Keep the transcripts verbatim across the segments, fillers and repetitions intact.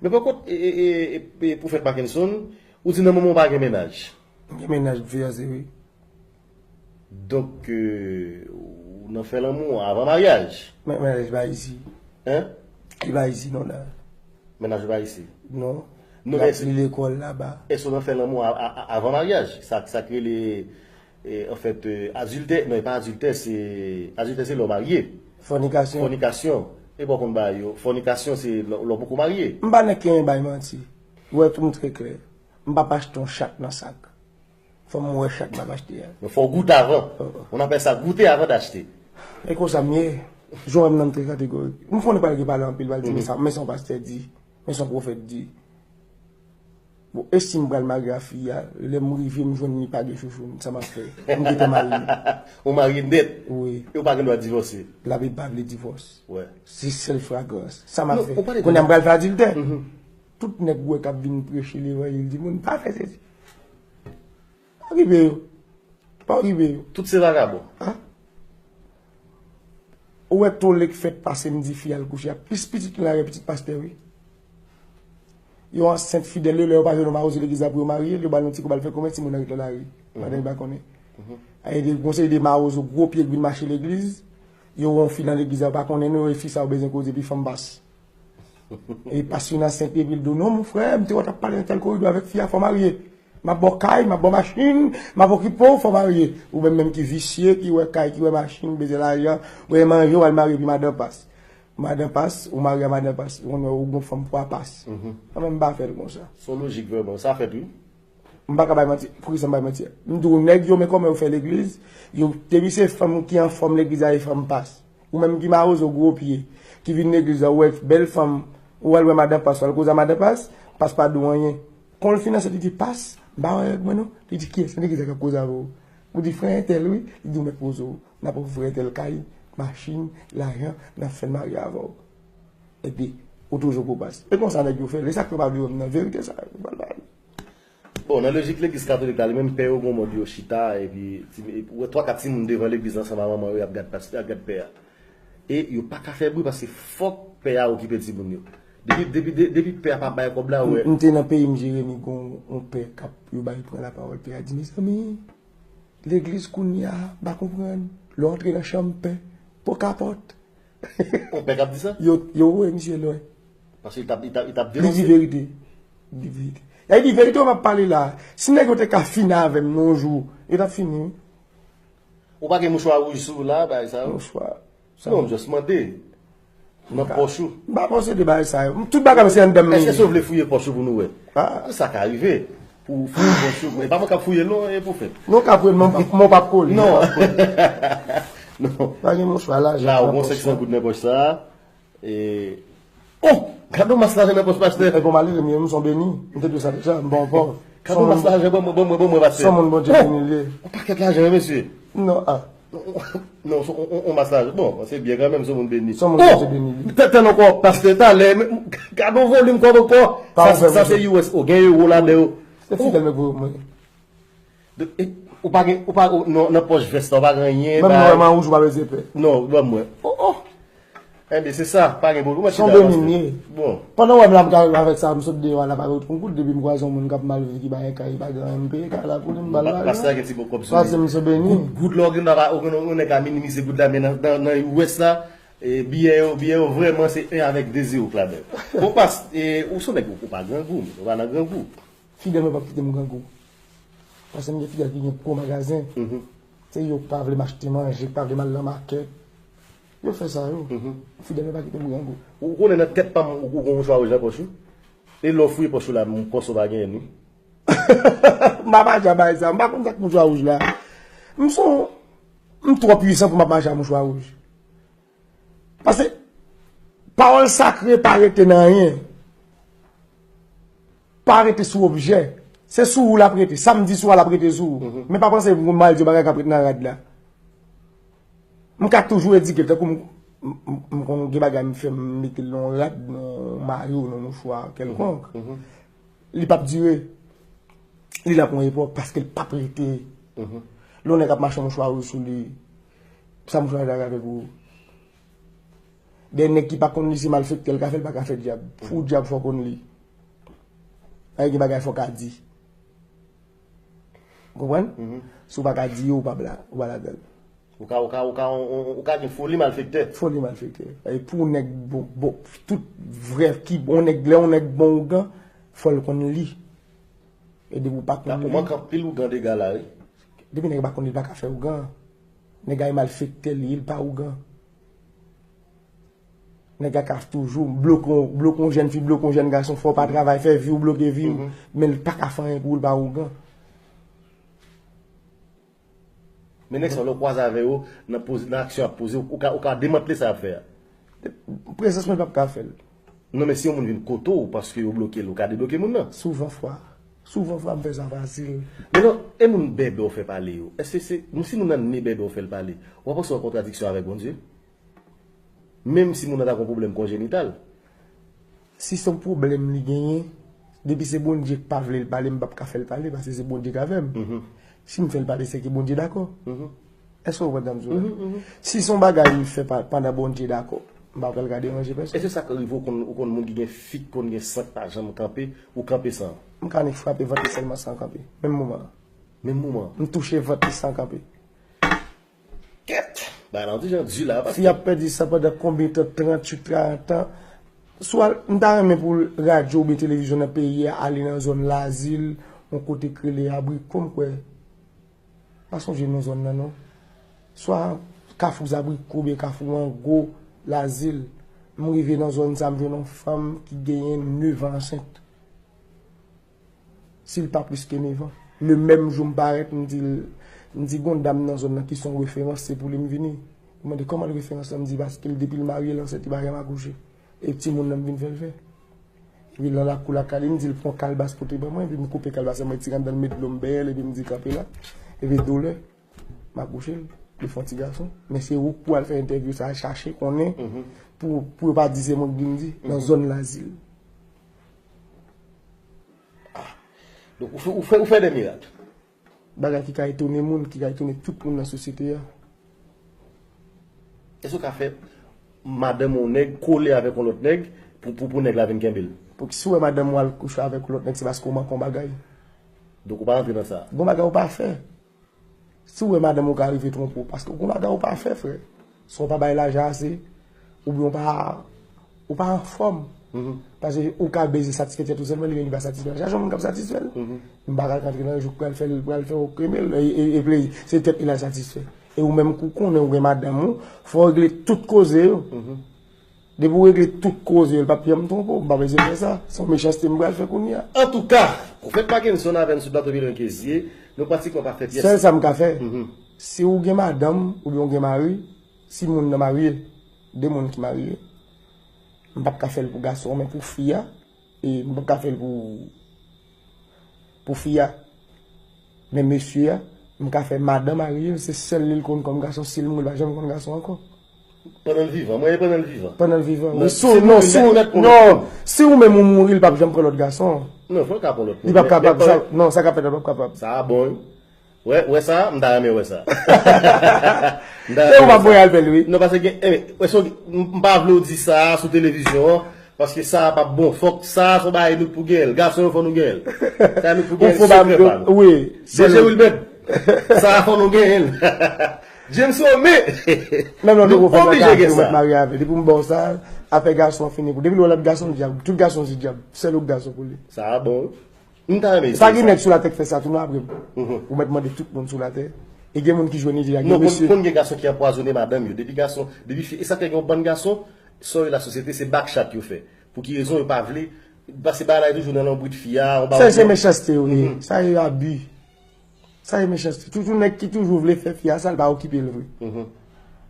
Men pa kont, e, e, e, e, e, Pwofèt Mackenson, ou di nan moman w pa gen mennaj. Gen mennaj m fiyanse, wi. Donk, euh, ou nan fè lanmou avan maryaj. Men mennaj pa isi. Hein? Li pa isi, non, la. Mennaj ou pa isi. Non. Non, L ap men li lekòl laba. Èske w nan fè lanmou a- a- a- avan maryaj? Sa, sa k rele, eh, anfèt, eh, adiltè. Non, e pa adiltè, se, adiltè se lè w marye. Fònikasyon. Fònikasyon. E bon, konn bagay yo. Fònikasyon se lè lè w poko marye. M pa nan kenyen bay manti. Ou wè, tou m trè klè. M p ap achte yon chat nan sak. Fò m wè chat m ap achte a. Men fò w goute avan. On appelle ça goûter avant d'acheter. E konsa m ye. Jan w wè m nan, m trè kategorik. M konnen pral gen pale anpil, pral di, men sa, men sa yon pastè di, men sa yon pwofèt di. Bon, e si m pral marye a fi a, lè m rive, m jwenn li pa gen chouchoun, sa m ap fè? M gentan marye. Ou marye nèt. Wi. E w pa gen dwa divòse. Labib pa vle divòs. Wè. Se sèl fragrans. Sa m ap Non, fè? ou pale de Kounye a m pral fè adiltè. Tout nèg ou wè k ap vin preche levanjil di moun, pa fè sesi. Pa okipe yo. Pa okipe yo. Tout se vagabon. Ah. Ou wè tole k fèt pase m di fi al kouche a. Plis pitit ki lage pitit pastè, wi. Yo ansent fidèl yo, lè yo pa jwenn yon mawozo legliz la pou yo marye l, yo ba l yon ti kob al fè komès, timoun nan ret nan lari. Pandan yo pa konnen. Ay de konsèy de mawozo gwo pye k vin mache legliz, yo wè yon fi nan legliz la, yo pa konnen non, e fi sa yo bezwen koze, epi fanm pas. E pas vin ansent epi l di w, non, mon frè, m te wè w t ap pale nan tèl koridò avèk fi a, fò w marye. M ap ba w kay, m ap ba w machin, m ap okipe w, fò w marye. Ou menm menm ki visye, ki wè kay, ki wè machin, bezwen lajan, ou wè manje, w al marye epi madan pas. Madan pas, ou marye a madan pas, ou konn wè ou gon fanm pou a pas. Mwen menm m pa fè l konsa. Se yon lojik vrèman. Sa fèt, wi. M pa ka bay manti. Poukisa m bay manti? M di w, nèg yo, men kòman yo fè legliz. Yo, depi se fanm ki anfòm legliz la, e fanm pas. Ou menm ki mawozo gwo pye, ki vin legliz la, ou wè bèl fanm, ou al wè madan pas, ou al koze a madan pas, pas pa di w anyen. Kon l fin ansent, li di, pas, m pa wè règ mwen non. Li di, kiyès nan legliz la k ap koze avè w? Ou di, frè entèl, wi. Li di, ou mèt poze w. N ap ofri frè entèl kay, machin, lajan, n ap fè l marye avè w. Epi, ou toujou pou pas. E konsa nèg yo fè l. E sa k fè w pa vle wè m nan verite sa, yo pral pale. Bon, nan lojik legliz katolik la, li menm pè yo gon mòd yo chita, epi ti- epi ou wè twa kat timoun devan legliz ansanm a manman yo, y ap gad pastè, y ap gad pè a. E yo pa ka fè bri paske fòk pè a okipe timoun yo. Depi, depi, de- depi pè a pa bay kòb la, ou wè. M te nan peyi m, Jeremi, gon yon pè k ap, yo bay pran lapawòl, pè a di, mezanmi, legliz kounye a, m pa konprann. Lè w antre nan chanm pè, po kapòt. Yon pè k ap di sa? Yo, yo voye misye lwen. Paske li t ap, li t ap, li t ap Li di denonse. Verite. Li di verite. E di verite, w m ap pale la. Si nèg yo te ka fin avè m nan yon jou, yo t ap fini. Ou pa gen mouchwa wouj sou ou la, bagay sa yo? Mouchwa. Non, m just mande. Nan pòch ou. M pa posede bagay sa yo. Tout bagay m se anndan m li Èske ye. Si w vle fouye pòch ou pou nou wè? Ah. Sa ka rive. Pou fouye pòch ou. E pa mwen k ap fouye non, e pou fè. Non, ka pou mwen, mwen pa p kole. Non. Non. Pa gen mouchwa lajan. La, ou gon senk san goud nan pòch sa. E, oh! Gade yon mas lajan nan pòch pastè. E bon, malere m ye, m son beni. M te dwe sa deja, m bon pò. Gade yon mas lajan, bon, bon, bon, bon, bon, pastè. Son moun Bondye beni l ye. Yon pakèt lajan, wi, mesye. Non, ah. Non, se yon, yon, yon mas lajan. Bon, se byen kanmenm, se yon moun beni. Se yon moun Bondye beni li. Tèt an ankò, pastè, talè, men, gade yon volim kòb ankò. Pa Sa, ouvè sa mwen. Se U S, oh, gen euro ladan yo. Se fidèl mwen pou mwen. E, ou pa gen, ou pa, ou, non, nan pòch vès la, ou pa gen anyen. Menm Bay- nòmalman wouj ou pa bezwen pè. Non, ban mwen. Oh, oh. Enben, se sa, pa gen pwoblèm. Ou mèt Son chita, beni pastè. m ye. Bon. Pandan w wè m la, m ka avèk sa, m sot deyò a la, pa gen yon goud, depi m kwaze yon moun k ap mal viv ki pa gen kay, pa gen anyen, m peye kay la pou li, m ba l lajan. Pastè a gen ti bon kòb sou Pastè, li. m se beni. Goud, goud la, ou gen nan, ou gen nan, ou gen nan ka minimize goud la, men nan, nan, nan U S la, e, biyè yo, biyè yo vrèman se en avèk de zewo k ladan. Bon, pas, e, ou se nèg ou, ou pa grangou, ou pa nan grangou. Fidèl mwen p ap kite m grangou. Paske m gen fidèl ki gen gwo magazen. Se yo k pa vle m achte manje, k pa vle m al nan makèt. Yo fè sa yo. Fidèl mwen pa kite m grangou. Ou konnen nan tèt pa m, ou, ou gon mouchwa wouj nan pòch ou? E lè w fouye pòch ou la, m panse w pa genyen li. M pa mache a bagay sa. M pa konn sa k mouchwa wouj la. M son, m twò pwisan pou m ap mache a mouchwa wouj. Paske pawòl sakre pa rete nan anyen. Pa rete sou objè. Se sou ou l ap rete. Sa m di sou a l ap rete sou ou. Men pa panse pou m al di yon bagay k ap rete nan rad la. M ka toujou edike l. Tankou m, m, m, m konn gen bagay m fè, m mete l nan yon rad, nan yon mayo, nan yon mouchwa kèlkonk. Li p ap dire. Li la pou yon epòk paske l p ap rete. Lè yon nèg ap mache yon mouchwa wouj sou li, sa mouchwa sa ka fè pou ou? Gen nèg ki pa konn li, se malfektè l ka fè, l pa ka fè dyab. Pou dyab fò w konn li. Ay, gen bagay fò w ka di. Ou konprann? Si w pa ka di yo, ou pa bla, ou pa ladan l. Ou ka, ou ka, ou ka, ou, ou, ou ka gen foli malfektè. Foli malfektè. E pou yon nèg bon, bon, tout vrè ki bon nèg, lè yon nèg bon ougan, fò l konn li. E depi w pa konn Ou li, manke anpil ougan dega la, wi. Depi nèg pa konn li, li pa ka fè ougan. Nèg la e malfektè li ye, li pa ougan. Nèg la ka toujou bloke yon, bloke yon jèn fi, bloke yon jèn gason, fò w pa travay, fè vi w, bloke vi w, men li pa ka fè anyen pou ou, li pa ougan. Men nèg sa yo, lè w kwaze avè yo, nan poze, nan aksyon y ap poze, ou ka, ou ka demantle sa y ap fè a. Prezans mwen p ap ka fè l. Non, men si yon moun vin kote w paske yo bloke l, ou ka debloke moun nan. Souvan fwa. Souvan fwa m fè sa fasil. Men non, e moun bèbè w fè pale yo. Èske se, si moun nan ne bèbè w fè l pale, w ap panse w an kontradiksyon avèk Bondye? Menm si moun nan ta gen yon pwoblèm konjenital. Si se yon pwoblèm li genyen, depi se Bondye k pa vle l pale, m p ap ka fè l pale, paske se Bondye k avè m. Si m fè l pale, se ke Bondye dakò. Èske w konprann sa m di w la? Si se yon bagay li fè pa, pandan Bondye dakò, m pa pral ka deranje pèsonn. Èske sa k rive w konn, ou konn moun ki gen fi k konn gen san k pa janm kanpe, ou kanpe san? M ka nik frape vant li sèlman san kanpe. Menm moman an. Menm moman. M touche vant li san kanpe. Kèt! Bagay la, yon ti jan di la, Si y ap pèdi san pandan konbyen tan, tranntuit, karant an, swa m ta renmen pou radyo oubyen televizyon nan peyi a ale nan zòn Lazil, yon kote k rele Abriko, m kwè. Pa sonje non zòn nan, non. Swa Kafou Zabriko oubyen Kafou Mango, Lazil. M rive nan zòn sa, m jwenn yon fanm ki genyen nèf an ansent. Si l pa plis ke nèf an. Le menm jou m parèt, m di l, m di gon dam nan zòn nan ki se yon referans, se pou li m vini. Li mande kòman l referans lan, m di paske l depi l marye, l ansent, li pa janm akouche. E timoun nan m vin fè l fè. Epi nan lakou lakay li, m di l pran kalbas pote ban mwen, epi m koupe kalbas lan, mwen tire anndan l, met dlo m bèyè l, epi m di kanpe la. Epi doulè, m akouche l, li fè yon ti gason. Men se ou k pou al fè entèvyou sa a, chache konnen pou, pou yo pa di se mwen k vin di, nan zòn Lazil. Donk, ou fè, ou fè, ou fè de mirak. Bagay ki ka etone moun, ki ka etone tout moun nan sosyete a. Èske w ka fè madanm ou nèg kole avèk yon lòt nèg pou, pou, pou nèg la vin kenbe l? Pou ki si w wè madanm ou al kouche avèk yon lòt nèg, se paske w manke yon bagay. Donk, ou pa rantre nan sa. Gon bagay ou pa fè. Si w wè madanm ou ka rive twonpe w, paske gon bagay ou pa fè, frè. Swa w pa bay lajan ase, oubyen w pa, ou pa anfòm. Paske ou ka bezwen satisfè tèt ou sèlman, li menm li pa satisfè l. Chak jou moun k ap satisfè l. M pa ka rantre nan jou k pral fè l, pral fè w kenbe l, e, e, e plezi. Se tèt li l al satisfè. E ou menm kou konnen ou gen madanm ou, fò w regle tout koze yo. Depi w regle tout koze yo, l p ap janm twonpe w. M pa bezwen fè sa. Se yon mechanste m pral fè kounye a. Antouka, Pwofèt Mackenson avè n sou plato Vilwen Kezye, nou pratikman pa fè pyès. Sèl sa m ka fè, si w gen madanm oubyen w gen mari, si moun nan marye, de moun ki marye, m p ap ka fè l pou gason an, men pou fi a, e m p ap ka fè l pou, pou fi a. Men mesye a, m ka fè madanm Ariel, se sèl li l konn kòm gason, si l mouri, l pa janm konn gason ankò. Pandan l vivan, mwen e pandan l vivan. Pandan l vivan, wi. Si w, non, si w, non, si ou menm ou mouri, l p ap janm pran lòt gason. Non, fò l ka pran lòt moun. Li p ap kapab, sa, non, sa k ap fèt la p ap kapab. Sa bon, wi. Wè, wè sa, m ta renmen wè sa. Se ou m ap voye al fè l, wi. Non, paske gen, eh, wè, so, m, m pa vle w di sa sou televizyon an, paske sa p ap bon. Fòk sa, se yon bagay nou pou gen l. Gason yo fò nou gen l. Sa nou pou gen l, sekrè pa nou. Wi. Deje Wilbert, sa fò nou genyen l. James Romé, non, non, nou oblije gen sa. Mwen marye avè l. Depi m ba w sa, afè gason an fini pou. Depi l wè lòt gason dyab, tout gason se dyab. Sèl ou k gason pou li. Sa bon. M ta renmen eseye sa. Pa gen nèg sou latè k fè sa tou non apre m. Ou mèt mande tout moun sou latè. E gen moun ki jwenn li deja, gen mesye. Non, konn gen gason ki anpwazonnen madanm yo. Depi gason, depi fi, e sa fè gen yon bann gason, sa yo lasosyete, se bakchat yo fè. Pou ki rezon yo pa vle, paske bagay la toujou nan lonbrit fi a, yon bagay. Sa se mechanste, wi. Sa se abi. Sa se mechanste. Tout yon nèg ki toujou vle fè fi a sa, l pa okipe l vre.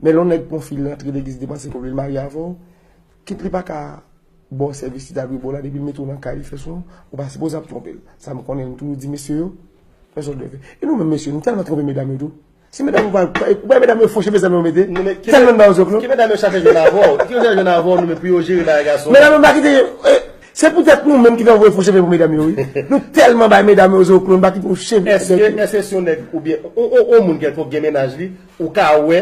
Men lè yon nèg pran fi l rantre legliz depanse kòb li, l marye avè w, kit li pa ka ba w sèvis li ta dwe ba w la, depi l mete w nan kay li fè sou ou, ou pa sipoze ap twonpe l. Sa m konnen, m toujou di mesye yo, fè sa w dwe fè. E nou menm mesye, nou tèlman twonpe medam yo tou. Si medam yo pa, ou pa medam yo fon cheve sèlman yo mete, tèlman ba yo zoklo. Ki medam yo chache jwenn avè w? Ki yo chache jwenn avè w, nou menm pou yo jere bagay gason? Medam yo pa kite, eh, se poutèt nou menm ki fè voye fon cheve pou medam yo, wi. Nou tèlman bay medam yo zoklo, nou pa kite yon cheve. Èske, èske si yon nèg oubyen on, on, on moun kèlkonk gen mennaj li, ou ka wè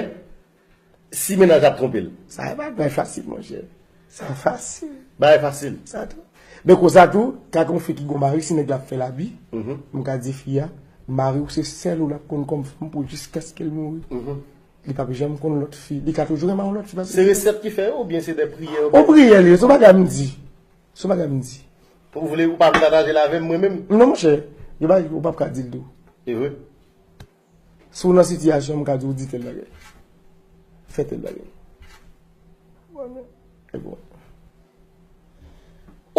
si mennaj la ap twonpe l? Sa e pa bagay fasil, monchè. Sa fasil. Bagay fasil. Sa tou. Men koz sa tou, ka gen yon fi ki gon mari, si nèg la ap fè labi, m ka di fi a, mari w se sèl ou l ap konn kòm fanm pou jiskaske l mouri. Li p ap janm konn lòt fi. Li ka toujou renmen yon lòt fi. Se resèt ki fè yo, oubyen se de priyè? Ou priyè li, se yon bagay m di. Se yon bagay m di. Ou vle, ou pa vle pataje l avè m, mwen menm? Non, monchè, yo pa, ou p ap ka di l tou. E vre? Si w nan sitiyasyon, m ka di w di tèl bagay. Fè tèl bagay. E bon.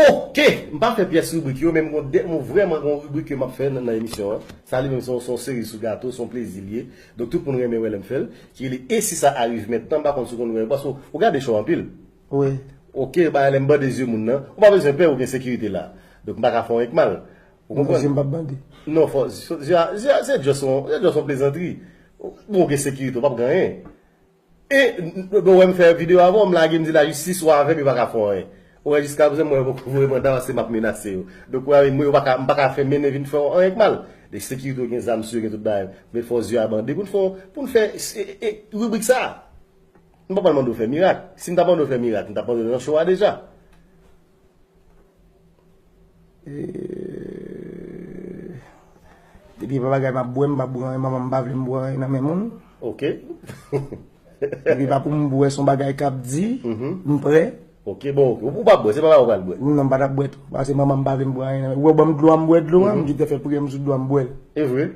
Ok, m pa fè pyès ribrik yo, men m gon de, m vrèman gon ribrik ke m ap fè nan, nan emisyon an. Sa li menm se yon, se yon seri sou gato, se yon plezi l ye. Donk tout moun renmen wè lè m fè l. Ki rele E si sa arive mentnan, m pa konn si w konn wè, paske w gade show anpil. Wi. Ok, ba lè m bande zye moun nan, ou pa bezwen pè, ou gen sekirite la. Donk m pa ka fè w anyen k mal. Ou konprann? Zye m p ap bande. Non, fò, zye, zye, zye, se just yon, se just yon plezantri. Bon, ou gen sekirite, ou p ap gen anyen. E, n- n- bon, wè m fè videyo avè w, m lage m di lajistis, ou avè m, yo pa ka fè w anyen. Ou wè, jiska prezan, mwen poko voye manda, paske m ap menase yo. Donk, ou wè, mwen, yo pa ka, m pa ka fè mennen vin fè w anyen k mal. De sekirite, yo gen zam sou yo, gen tout bagay. Men fò zye a bande pou n fè, pou n fè e, e, ribrik sa. M pa pral mande w fè mirak. Si m ta mande w fè mirak, m ta mande w nan show a deja. E, depi e pa bagay m ap bwè, m p ap bwè anyen, manman m pa vle m bwè anyen nan men moun. Ok. Depi e pa pou m bwè, se yon bagay k ap di, m prè. Ok, bon, ok. Ou, ou p ap bwè, se pa bagay ou pral bwè. Non, m pa t ap bwè tou. Paske manman m pa vle m bwè anyen nan men. Ou wè, ban m dlo a, m bwè dlo a, m gentan fè priyè, m sou dlo a, m bwè l. E vre?